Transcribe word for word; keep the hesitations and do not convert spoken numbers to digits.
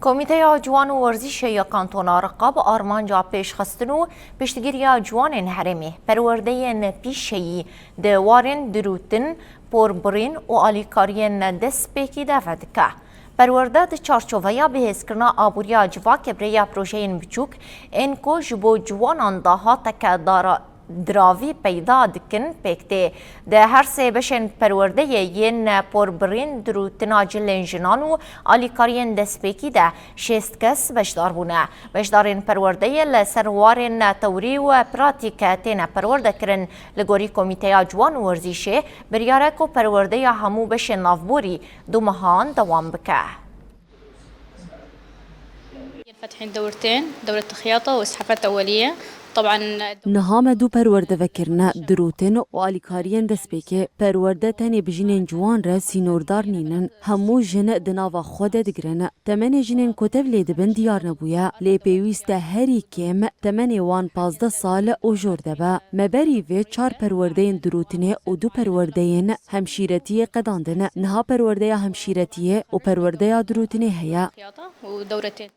Komîteya Ciwan û Werzîşê ya Kantona Riqa bi armanca pêşxistin û piştgiriya ciwanên herêmê perwerdeyên pîşeyî di warên dirûtin, porbirîn û alîkariyên destpêkî de vedike. Perwerde di çarçoveya bihêzkirina aboriya civakê bi rêya projeyên biçûk ên ku ji bo ciwanan dahateke dara diravî peyda dikin pêk tê. Di her sê beşên perwerdeyê yên porbirîn, dirûtina cilên jinan û alîkariyên destpêkî de şêst kes beşdar bûne. Beşdarên perwerdeyê li ser warên tewrî û pratîk têne perwerdekirin. Li gorî Komîteya Ciwan û Werzîşê, biryar e ku perwerdeya hemû beşên navborî du mehan dewam bike. فاتحين دورتين، دورة خياطة وإسعافات أولية. طبعا. Niha me du perwerde vekirine, dirûtin û alîkariyên destpêkê. Perwerde tenê bi jinên ciwan re sînordar nînin. Hemû jin di nava xwe de digirin. Temenê jinên ku tevlê dibin diyar nebûye, lê pêwîst e herî kêm temenê wan pazdeh sal û jor de be. Me berî vê çar perwerdeyên dirûtinê û du perwerdeyên hemşîretiyê qedandin. Niha perwerdeya hemşîretiyê û perwerdeya dirûtinê heye. خياطة ودورتين.